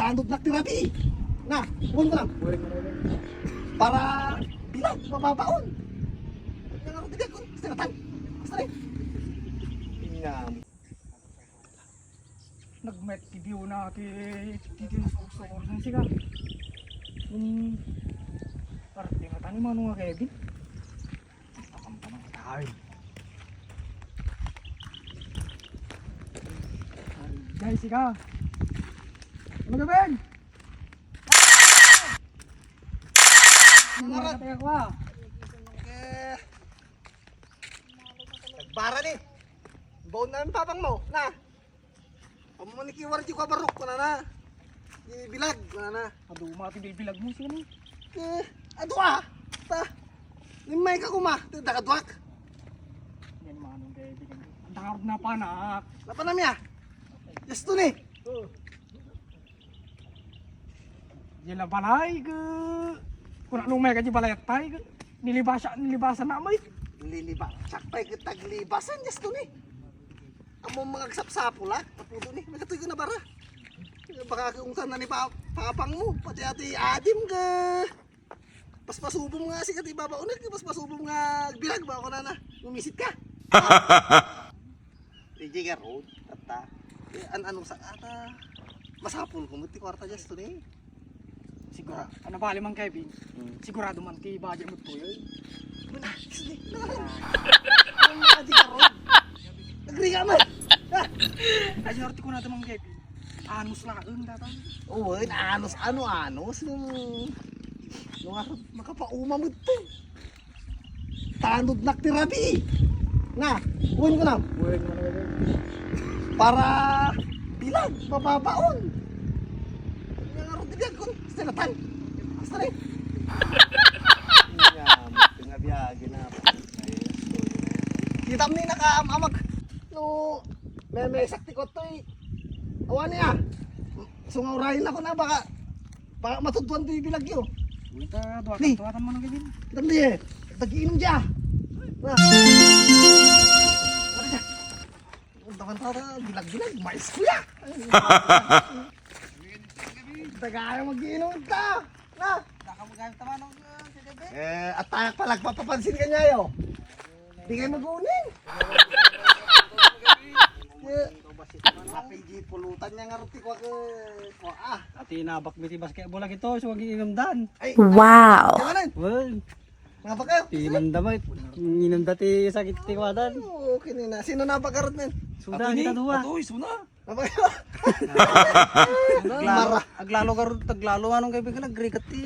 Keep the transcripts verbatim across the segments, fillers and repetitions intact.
Andot nak ti rabii. Na, kuwan ko lang. Para bilag, mababaon. Nga nga, tigak ko, sinatan. Basta rin. Ingam. Nagmet ti biyo na ti, ti, ti suksok. Ang siga. Yung parte nga tani, mano nga, Kevin? Ay. Guys, ika. Ano ka, Ben? Ano ka, teka ko, ah? Eh. Nagbara ni. Baon na ang papang mo, na. Amo ni kiwar ti kabarok, kunana. Di bilag, kunana. Adu, mati bilbilag mo, sino? Eh, adu ah. Ta. Nimay ka kuma, ti dakaduak. Yan, manong, kaya di kami. Ang dangarod na panak. Napanam ya? Yes, to ni. Yan na balay, ke. Kung ano may ka di balay at tayo, ke. Nilibasa, nilibasa na mo, eh. Liliba. Sakpay ke taglibasan, yes, to ni. Amo mga agsapsapol, ha? Tapudo ni. May katuy ko na bara. Baka kung saan na ni pa, papang mo. Pati ati adim ka. Paspasubom nga si kati baba unik. Paspasubom nga bilag ba ako na na. Umisit ka. Di ka road. Tata. Eh, an ano sa ata. Masapol ko mo ti kwarta just to ni. Sigura, ano ba, Mang Kevin? Hmm. Sigurado man ti budget mo to yun. Wala, sige. Ano nga di ka ron? Nagriga man. Ah! Ay, swerte ko na ito, Mang Kevin. Anus na ang data. Oo, eh, anus, ano, anus? Nung, nung ako, makapauma mo ito. Tanod nak ti rabii. Na, uwin ko na. Uwin mo na. Para bilag, mababaon. Nga nga ron ti biag ko, sinatan. Basta rin. Nga, pinabiagi na. Kita mo ni nakaamamag. No, may, may sakti ko to eh. Awan niya. So, nga urahin ako na, baka, baka matutuan to yung bilagyo. Uy, ta, duwa, ni. Duwa, tama na, Kevin. Kita mo niya. Tagiinom siya. Na. Ano siya? Ang daman tata, bilag-bilag, mais ko ya. Taga ayaw mag-iinom ta. Na. Baka magkano tama nung, uh, si Bebe? Eh, at tayak pa, nagpapapansin ka niya, yo. Di kayo mag-uning. Kapay di pulutan niya nga ruti ko ako. Ko, ah. Ati nabak mi ti basketball lagi to, so ag-iinumdan. Ay, wow. Kaya man. Well, nga ba kayo? Ti mandamay. Inumda ti sakit ti kwadan. Oo, okay na. Sino nabakarot men? Suda kita duwa. Atoy, suna. Nabakarot. Aglalo, aglalo garot, aglalo anong kaibigan, nagrikat ti.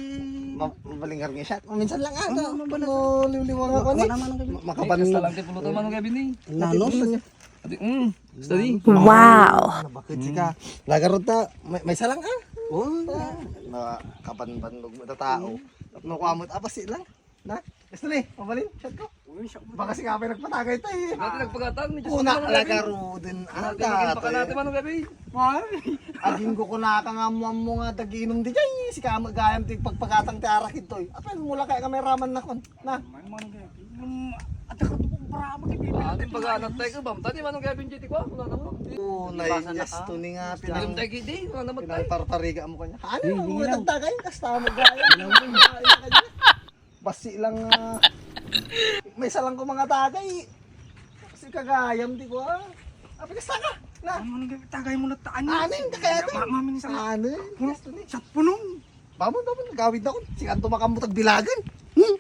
Ma-, mabalingar nga siya. Minsan lang, ah, ano, ano, ano, liwliwa nga ko ni. Makaban. Basta lang ti pulutan, manong Kevin, eh. Nanos. Adi, mm, study. Wow. Nabakit sika. Lagarot ta, may, may salang, ah. Oo. Na, kabanbannog mo ta tao. At nakuha mo, ah, basi lang. Na, gusto ni, mabalin, shot ko. Uy, siya. Baka si Kapay nagpatagay tayo, eh. Dati nagpagatang, ni Una, Justin, manong Kevin. Lagaruden, ah, dati naging dati. Pakalate, manong Kevin. Mahal. Aging ko kunaka nga mo, mo nga tagiinom di jay. Si Kama gayam ti pagpagatang ti arak ito, eh. Apay, mula kaya kami raman na kon. Na. May manong Kevin. Yung, at ako, para magkipipil. Ah, di pag-anat tayo ka, bam? Tadi, manong Kevin, J T ko, wala naman. Oo, Di basa na nainyas ka. To ni nga, Di pinang-, tayo gidi, wala naman tayo. Pinangparpariga mo kanya. Ano, Hindi, mga hindi lang. Nagtagay, basta mo gaya. Hindi lang. Basi lang, ah, may salang ko mga tagay. Kasi kagayam, di ko, ah. Apay, kasta ka? Na. Ano, ano, tagay mo na ta-, ano? Anin, kaya to. Ma-, mamin sa Anin. Puno, Gusto ni. Sa punong. Bamon, bamon, gawid na ko. Sikan tumakambutag bilagan. Hmm?